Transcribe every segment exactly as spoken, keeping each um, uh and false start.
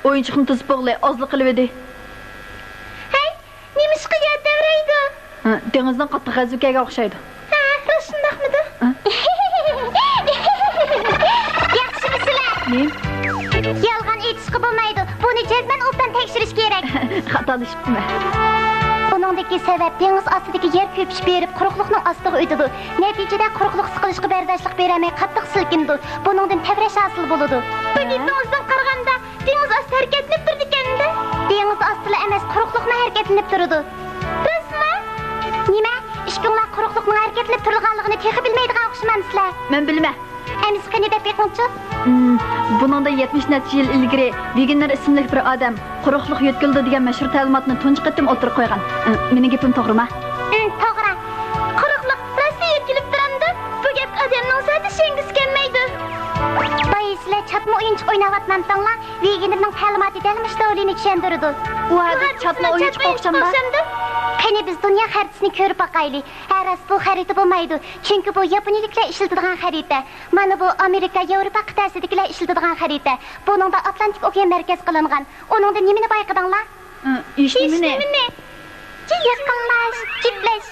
ئويۇنچۇقنى تىزىپ بوغلى، ئازلا قېلىۋىدى. ھەي، نېمىشقا يەر تەۋرەيدۇ؟ ھە، دېڭىزدىن قاتتىق غەزۋە كەلگەن ئوخشايدۇ. ھە، راست شۇنداقمىدۇ؟ ھە؟ ياخشىمۇ سىلەر؟ نېمە؟ يالغان ئېيتىشقا بولمايدۇ. بۇنى جەزمەن ئوبدان تەكشۈرۈش كېرەك. خاتالىشىپتىمەن. بۇنىڭدىكى سەۋەب دېڭىز ئاستىدىكى يەر كۆپۈشۈپ بېرىپ، قۇرۇقلۇقنىڭ ئاستىغا ئۆتىدۇ. نەتىجىدە قۇرۇقلۇق سىقىلىشقا بەرداشلىق بېرەلمەي قاتتىق سىلكىنىدۇ. بۇنىڭدىن تەۋرەش ھاسىل بولىدۇ. بۇ گېپىڭىزدىن قارىغاندا، دېڭىز ئاستى ھەرىكەتلىنىپ تۇرىدىكەن-دە. دېڭىز ئاستىلا ئەمەس، قۇرۇقلۇقمۇ ھەرىكەتلىنىپ تۇرىدۇ. راستمۇ؟ نېمە؟ ئىككىڭلار قۇرۇقلۇقنىڭ ھەرىكەتلىنىپ تۇرىدىغانلىقىنى تېخى بىلمەيدىغان ئوخشىمامسىلەر؟ مەن بىلىمەن. ئەمىسە قېنى دەپ بېقىڭچۇ؟ ھىم، بۇنىڭدىن يەتمىش نەچچە يىل ئىلگىرى ۋېگنېر ئىسىملىك بىر ئادەم قۇرۇقلۇق يۆتكىلىدۇ دېگەن مەشھۇر تەلىماتنى تۇنجى قېتىم ئوتتۇرىغا قويغان. ھىم، مېنىڭ گېپىم توغرىما؟ ھىم، توغرا. قۇرۇقلۇق راستلا يۆتكىلىپ تۇرامدۇ؟ بۇ گەپكە ئادەمنىڭ زادى ئىشەنگۈسى كەلمەيدۇ. بايا سىلەر چاتما ئويۇنچۇق ئويناۋاتمامتىڭلار؟ ۋېگنېرنىڭ تەلىماتى دەل مۇشۇ دورىنى چۈشەندۈرىدۇ. بۇ ھازىر چاتما ئويۇنچۇق ئوخشامدۇ؟ قېنى بىز دۇنيا خەرىتىسىنى كۆرۈپ باقايلى. ھە، راست، بۇ خەرىتە بولمايدۇ. چۈنكى بۇ ياپونىيىلىكلەر ئىشلىتىدىغان خەرىتە. مانا بۇ ئامېرىكا، ياۋروپا قىتئەسىدىكىلەر ئىشلىتىدىغان خەرىتە. بۇنىڭدا ئاتلانتىك ئوكيان مەركەز قىلىنغان. ئۇنىڭدا نېمىنى بايقىدىڭلار؟ ھېچنېمىنى. يېقىنلاش، جۈپلەش.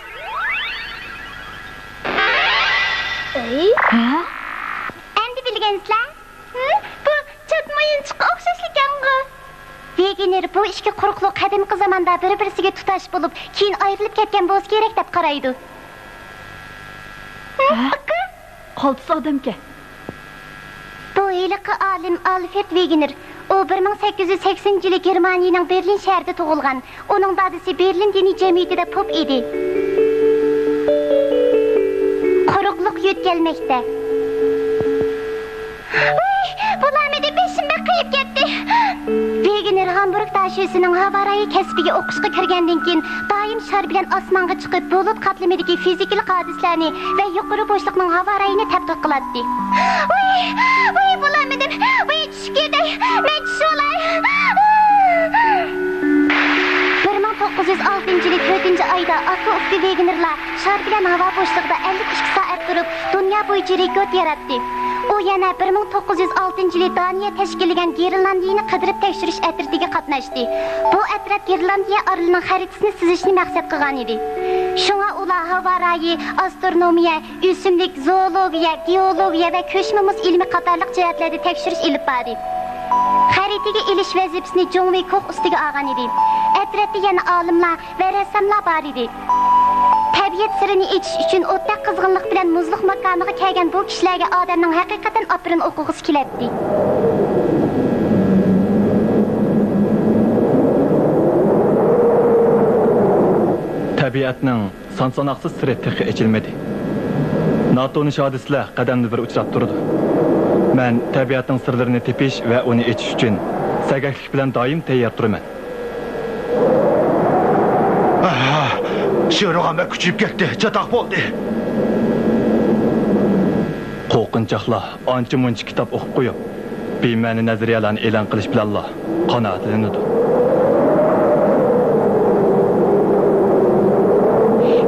ھە؟ ئەمدى بىلگەنسىلەر؟ ھىم، بۇ چاتما ئويۇنچۇققا ئوخشاشلىكەنغۇ. ۋېگنېر بۇ ئىككى قۇرۇقلۇق قەدىمكى زاماندا بىر-بىرسىگە تۇتاش بولۇپ، كېيىن ئايرىلىپ كەتكەن بولسا كېرەك دەپ قارايدۇ. ھە؟ ئاكا؟ قالتىس ئادەمكەن. بۇ ھېلىقى ئالىم ئالفرېد ۋېگنېر. ئۇ بىر مىڭ سەككىز يۈز سەكسىنىنچى يىلى گېرمانىيىنىڭ بېرلىن شەھىرىدە تۇغۇلغان. ئۇنىڭ دادىسى بېرلىن دىنىي جەمئىيىتىدە پوپ ئىدى. قۇرۇقلۇق يۆتكەلمەكتە. ۋاي، بولالمىدى، بېشىم بەك قېيىپ كەتتى. ۋېگنېر ھامبۇرگ داشۆسىنىڭ ھاۋا رايى كەسپىگە ئوقۇشقا كىرگەندىن كېيىن، دائىم شار بىلەن ئاسمانغا چىقىپ، بۇلۇت قاتلىمىدىكى فىزىكىلىق ھادىسىلەرنى ۋە يۇقىرى بوشلۇقنىڭ ھاۋا رايىنى تەتقىق قىلاتتى. ۋاي، ۋاي، بولالمىدىم. ۋاي، چۈشۈپ كېتەي، مەن چۈشۈۋالاي. بىر مىڭ توققۇز يۈز ئالتىنچى يىلى تۆتىنچى ئايدا ئاكا-ئۇكا ۋېگنېرلار شار بىلەن ھاۋا بوشلۇقىدا ئەللىك ئىككى سائەت تۇرۇپ، دۇنيا بويىچە رېكورت ياراتتى. ئۇ يەنە بىر مىڭ توققۇز يۈز ئالتىنچى يىلى دانىيە تەشكىللىگەن گرېنلاندىيىنى قىدىرىپ تەكشۈرۈش ئەترىتىگە قاتناشتى. بۇ ئەترەت گرېنلاندىيە ئارىلىنىڭ خەرىتىسىنى سىزىشنى مەقسەت قىلغانىدى. شۇڭا ئۇلار ھاۋا رايى، ئاسترونومىيە، ئۆسۈملۈك، زوولوگىيە، گېئولوگىيە ۋە كۆچمە مۇز ئىلمى قاتارلىق جەھەتلەردە تەكشۈرۈش ئېلىپ باردى. خەرىتىگە ئېلىش ۋەزىپىسىنى جۇڭۋېي كوخ ئۈستىگە ئالغان ئىدى. ئەترەتتە يەنە ئالىملار ۋە رەسساملار بار ئىدى. تەبىئەت سىرىنى ئېچىش ئۈچۈن ئوتتەك قىزغىنلىق بىلەن مۇزلۇق ماكانىغا كەلگەن بۇ كىشىلەرگە ئادەمنىڭ ھەقىقەتەن ئاپىرىن ئوقۇغۇسى كېلەتتى. تەبىئەتنىڭ سان-ساناقسىز سىرى تېخى ئېچىلمىدى. ناتونۇش ھادىسىلەر قەدەمدە بىر ئۇچراپ تۇرىدۇ. مەن تەبىئەتنىڭ سىرلىرىنى تېپىش ۋە ئۇنى ئېچىش ئۈچۈن سەگەكلىك بىلەن دائىم تەييار تۇرىمەن. ئاھ، شۆرىغا بەك كۈچىيىپ كەتتى، چاتاق بولدى. قورقۇنچاقلار ئانچە-مۇنچە كىتاب ئوقۇپ قويۇپ، بىمەنە نەزەرىيەلەرنى ئېلان قىلىش بىلەنلا قانائەتلىنىدۇ.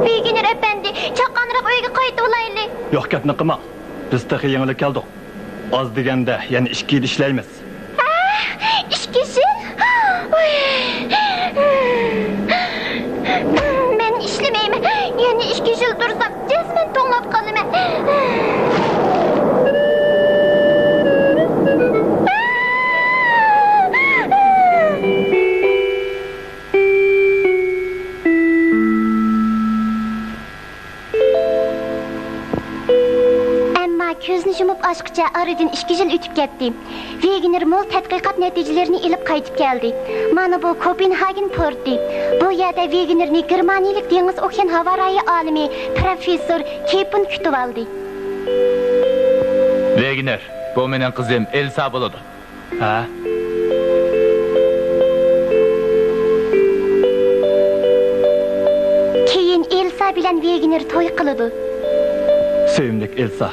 ۋېگنېر ئەپەندى، چاققانراق ئۆيگە قايتىۋالايلى. يوق گەپنى قىلماڭ. بىز تېخى يېڭىلا كەلدۇق. ئاز دېگەندە يەنە ئىككى يىل ئىشلەيمىز. ھە؟ ئىككى يىل؟ ۋاي. مەن ئىشلىمەيمەن. يەنە ئىككى يىل تۇرسام، جەزمەن توڭلاپ قالىمەن. ئەمما كۆزنى يۇمۇپ ئاچقۇچە ئارىدىن ئىككى يىل ئۆتۈپ كەتتى. ۋېگنېر مول تەتقىقات نەتىجىلىرىنى ئېلىپ قايتىپ كەلدى. مانا بۇ كوپېنھاگېن پورتى. بۇ يەردە ۋېگنېرنى گېرمانىيىلىك دېڭىز ئوكيان ھاۋا رايى ئالىمى پروفېسسور كېپون كۈتۈۋالدى. ۋېگنېر، بۇ مېنىڭ قىزىم ئېلسا بولىدۇ. ھە؟ كېيىن ئېلسا بىلەن ۋېگنېر توي قىلىدۇ. سۆيۈملۈك ئېلسا،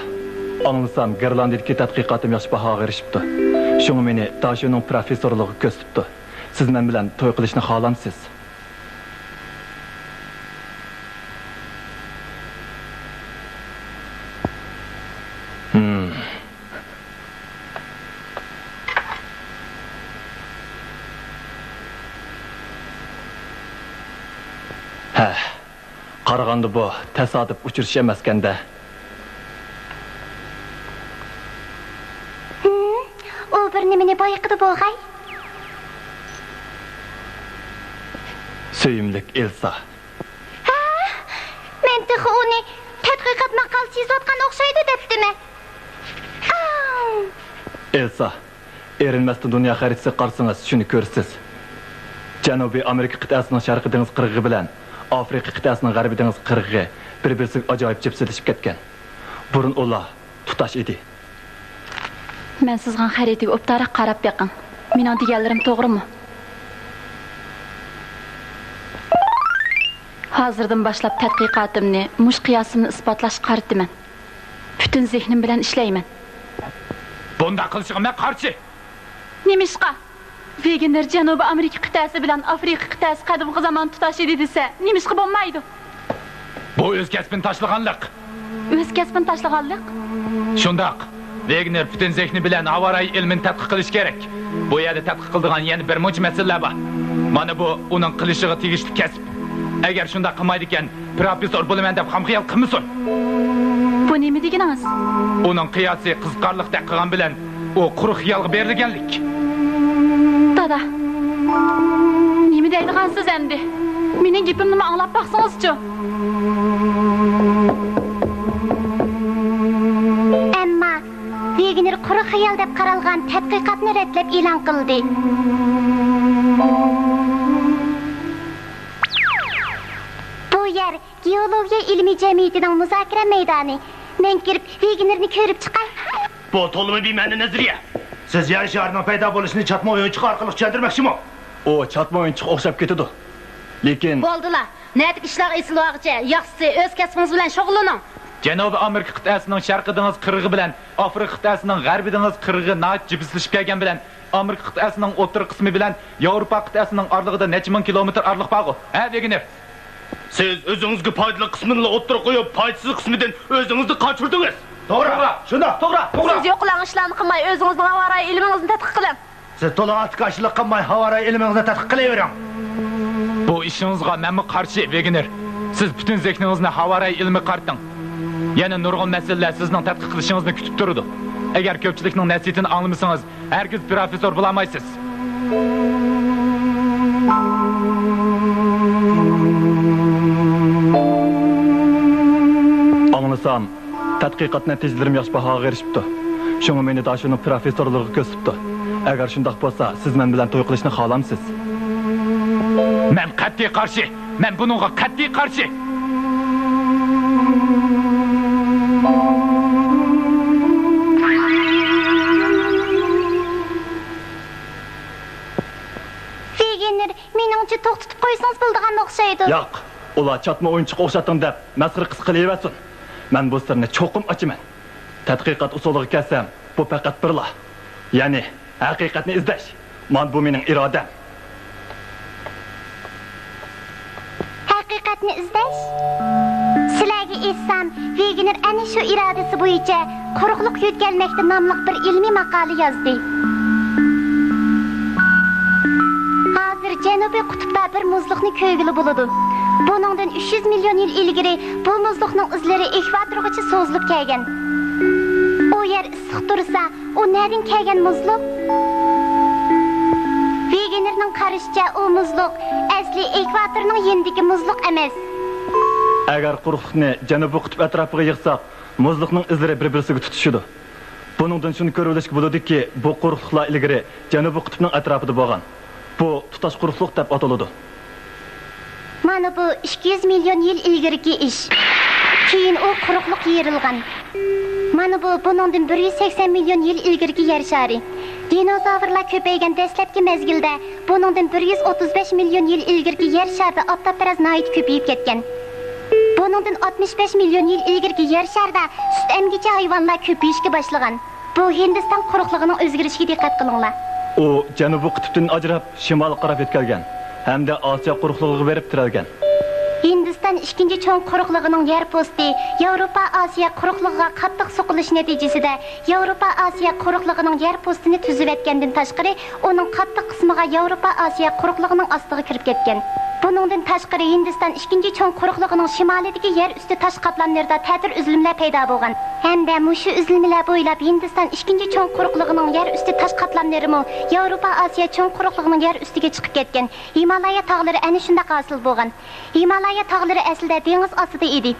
ئاڭلىسام، گىرلاندىدىكى تەتقىقاتىم ياخشى باھاغا ئېرىشىپتۇ. شۇڭا مېنى داشۆنىڭ پروفېسسورلۇقىغا كۆرسىتىپتۇ. سىز مەن بىلەن توي قىلىشنى خالامسىز؟ ھىم. قارىغاندا بۇ تاسادىپ ئۇچرىشىش ئەمەسكەندە. ھىم، ئۇ بىر نېمىنى بايقىدى بولغاي. سۆيۈملۈك ئېلسا. ھە؟ مەن تېخى ئۇنى تەتقىقات ماقالىسى يېزىۋاتقان ئوخشايدۇ دەپتىمەن. ئاڭ! ئېلسا، ئېرىنمەستىن دۇنيا خەرىتىسىگە قارىسىڭىز، شۇنى كۆرىسىز. جەنۇبىي ئامېرىكا قىتئەسىنىڭ شەرقىي دېڭىز قىرغىقى بىلەن ئافرىقا قىتئەسىنىڭ غەربىي دېڭىز قىرغىقى بىر-بىرسىگە ئاجايىپ جىپسىلىشىپ كەتكەن. بۇرۇن ئۇلار تۇتاش ئىدى. مەن سىزغان خەرىتىگە ئوبدانراق قاراپ بېقىڭ. مېنىڭ دېگەنلىرىم توغرىمۇ؟ ھازىردىن باشلاپ تەتقىقاتىمنى مۇشۇ قىياسىمنى ئىسپاتلاشقا قارىتىمەن. پۈتۈن زېھنىم بىلەن ئىشلەيمەن. بۇنداق قىلىشىغا مەن قارشى. نېمىشقا؟ ۋېگنېر جەنۇبىي ئامېرىكا قىتئەسى بىلەن ئافرىقا قىتئەسى قەدىمكى زامان تۇتاش ئىدى دېسە، نېمىشقا بولمايدۇ؟ بۇ ئۆز كەسپىنى تاشلىغانلىق. ئۆز كەسپىنى تاشلىغانلىق؟ شۇنداق. ۋېگنېر پۈتۈن زېھنى بىلەن ھاۋارايى ئىلمىنى تەتقىق قىلىشى كېرەك. بۇ يەردە تەتقىق قىلىدىغان يەنە بىر مۇنچە مەسىلىلەر بار. مانا بۇ ئۇنىڭ قىلىشىغا تېگىشلىك كەسىپ. ئەگەر شۇنداق قىلمايدىكەن، پروفېسسور بولىمەن دەپ خام خىيال قىلمىسۇن. بۇ نېمە دېگىنىڭىز؟ ئۇنىڭ قىياسى قىزىقارلىقتەك قىلغان بىلەن ئۇ قۇرۇق خىيالغا بېرىلگەنلىك. دادا، نېمە دەيدىغانسىز ئەمدى؟ مېنىڭ گېپىمنىمۇ ئاڭلاپ باقسىڭىزچۇ؟ ئەمما ۋېگنېر قۇرۇق خىيال دەپ قارالغان تەتقىقاتنى رەتلەپ ئېلان قىلدى. بۇ يەر گېئولوگىيە ئىلمىي جەمئىيىتىنىڭ مۇزاكىرە مەيدانى. مەن كىرىپ، ۋېگنېرنى كۆرۈپ چىقاي. بۇ تولىمۇ بىمەنە نەزەرىيە. سىز يەر شارىنىڭ پەيدا بولۇشىنى چاتما ئويۇنچۇق ئارقىلىق چۈشەندۈرمەكچىمۇ؟ ئۇ چاتما ئويۇنچۇققا ئوخشاپ كېتىدۇ. لېكىن بولدىلا. نەدىكى ئىشلارغا ئېسىلىۋالغۇچە، ياخشىسى ئۆز كەسپىڭىز بىلەن شۇغۇللىنىڭ. جەنۇبىي ئامېرىكا قىتئەسىنىڭ شەرقىي دېڭىز قىرغىقى بىلەن ئافرىقا قىتئەسىنىڭ غەربىي دېڭىز قىرغىقى ناھايىتى جىپسىلىشىپ كەلگەن بىلەن، ئامېرىكا قىتئەسىنىڭ ئوتتۇرا قىسمى بىلەن ياۋروپا قىتئەسىنىڭ ئارىلىقىدا نەچچە مىڭ كىلومېتىر ئارىلىق بارغۇ، ھە، ۋېگنېر؟ سىز ئۆزىڭىزگە پايدىلىق قىسمىنىلا ئوتتۇرىغا قويۇپ، پايدىسىز قىسمىدىن ئۆزىڭىزنى قاچۇردىڭىز. توغرا، شۇنداق، توغرا، توغرا. سىز يوقىلاڭ ئىشلارنى قىلماي، ئۆزىڭىزنىڭ ھاۋارايى ئىلمىڭىزنى تەتقىق قىلىڭ. سىز تولا ئاتىكاشلىق قىلماي، ھاۋارايى ئىلمىڭىزنى تەتقىق قىلىۋېرىڭ. بۇ ئىشىڭىزغا مەنمۇ قارشى، ۋېگنېر. سىز پۈتۈن زېھنىڭىزنى ھاۋارايى ئىلمىگە قارىتىڭ. يەنە نۇرغۇن مەسىلىلەر سىزنىڭ تەتقىق قىلىشىڭىزنى كۈتۈپ تۇرىدۇ. ئەگەر كۆپچىلىكنىڭ نەسىھىتىنى ئاڭلىمىسىڭىز، ھەرگىز پروفېسسور بولالمايسىز. ئاڭلىسام، تەتقىقات نەتىجىلىرىم ياخشى باھاغا ئېرىشىپتۇ. شۇڭا مېنى داشۇنىڭ پروفېسسورلۇقىغا كۆرسىتىپتۇ. ئەگەر شۇنداق بولسا، سىز مەن بىلەن توي قىلىشنى خالامسىز؟ مەن قەتئىي قارشى! مەن بۇنىڭغا قەتئىي قارشى! ۋېگنېر، مېنىڭچە توختىتىپ قويسىڭىز بولىدىغان ئوخشايدۇ. ياق، ئۇلار چاتما ئويۇنچۇققا ئوخشاتتىڭ دەپ مەسخىرە قىلسا قىلىۋەرسۇن. مەن بۇ سىرنى چوقۇم ئاچىمەن. تەتقىقات ئۇسۇلىغا كەلسەم، بۇ پەقەت بىرلا. يەنى، ھەقىقەتنى ئىزدەش. مانا بۇ مېنىڭ ئىرادەم. ھەقىقەتنى ئىزدەش؟ سىلەرگە ئېيتسام، ۋېگنېر ئەنە شۇ ئىرادىسى بويىچە قۇرۇقلۇق يۆتكەلمەكتە ناملىق بىر ئىلمىي ماقالە يازدى. ھازىر جەنۇبىي قۇتۇپتا بىر مۇزلۇقنى كۆرگىلى بولىدۇ. بۇنىڭدىن ئۈچ يۈز مىليون يىل ئىلگىرى بۇ مۇزلۇقنىڭ ئىزلىرى ئېكۋاتورغىچە سوزۇلۇپ كەلگەن. ئۇ يەر ئىسسىق تۇرسا، ئۇ نەدىن كەلگەن مۇزلۇق؟ ۋېگنېرنىڭ قارىشىچە، ئۇ مۇزلۇق ئەسلى ئېكۋاتورنىڭ يېنىدىكى مۇزلۇق ئەمەس. ئەگەر قۇرۇقلۇقنى جەنۇبىي قۇتۇپ ئەتراپىغا يىغساق، مۇزلۇقنىڭ ئىزلىرى بىر-بىرسىگە تۇتىشىدۇ. بۇنىڭدىن شۇنى كۆرۈۋېلىشكە بولىدۇكى، بۇ قۇرۇقلۇقلار ئىلگىرى جەنۇبىي قۇتۇپنىڭ ئەتراپىدا بولغان. بۇ تۇتاش قۇرۇقلۇق دەپ ئاتىلىدۇ. مانا بۇ ئىككى يۈز مىليون يىل ئىلگىرىكى ئىش. كېيىن ئۇ قۇرۇقلۇق يېرىلغان. مانا بۇ بۇنىڭدىن بىر يۈز سەكسەن مىليون يىل ئىلگىرىكى يەر شارى. دىنوزاۋرلار كۆپەيگەن دەسلەپكى مەزگىلدە بۇنىڭدىن بىر يۈز ئوتتۇز بەش مىليون يىل ئىلگىرىكى يەر شارىدا ئاپتاپپەرەس ناھايىتى كۆپىيىپ كەتكەن. بۇنىڭدىن ئاتمىش بەش مىليون يىل ئىلگىرىكى يەر شارىدا سۈت ئەمگۈچى ھايۋانلار كۆپىيىشكە باشلىغان. بۇ ھىندىستان قۇرۇقلۇقىنىڭ ئۆزگىرىشىگە دىققەت قىلىڭلار. ئۇ جەنۇبىي قۇتۇپتىن ئاجراپ، شىمالغا قاراپ يۆتكەلگەن ھەمدە ئاسىيا قۇرۇقلۇقىغا بېرىپ تىرەلگەن. ھىندىستان ئىككىنچى چوڭ قۇرۇقلۇقىنىڭ يەر پوستى ياۋروپا ئاسىيا قۇرۇقلۇقىغا قاتتىق سوقۇلۇش نەتىجىسىدە، ياۋروپا ئاسىيا قۇرۇقلۇقىنىڭ يەر پوستىنى تۈزۈۋەتكەندىن تاشقىرى، ئۇنىڭ قاتتىق قىسمىغا ياۋروپا ئاسىيا قۇرۇقلۇقىنىڭ ئاستىغا كىرىپ كەتكەن. بۇنىڭدىن تاشقىرى، ھىندىستان ئىككىنچى چوڭ قۇرۇقلۇقىنىڭ شىمالىدىكى يەر ئۈستى تاش قاتلاملىرىدا تەتۈر ئۈزۈلمىلەر پەيدا بولغان ھەمدە مۇشۇ ئۈزۈلمىلەر بويلاپ ھىندىستان ئىككىنچى چوڭ قۇرۇقلۇقىنىڭ يەر ئۈستى تاش قاتلاملىرىمۇ ياۋروپا ئاسىيا چوڭ قۇرۇقلۇقىنىڭ يەر ئۈستىگە چىقىپ كەتكەن. ھىمالايا تاغلىرى ئەنە شۇنداق ھاسىل بولغان. ھىمالايا تاغلىرى ئەسلىدە دېڭىز ئاستىدا ئىدى.